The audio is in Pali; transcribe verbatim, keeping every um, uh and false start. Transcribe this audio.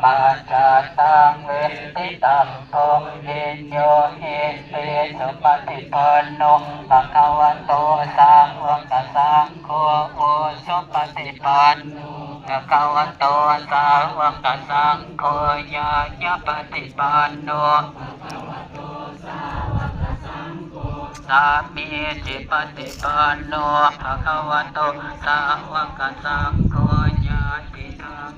paccattaṃ veditabbo viññūhīti. Supaṭipanno bhagavato sāvakasaṅgho, ujupaṭipanno bhagavato sāvakasaṅgho, ñāyapaṭipanno sāmīcipaṭipanno bhagavato sāvakasaṅgho, yadidaṃ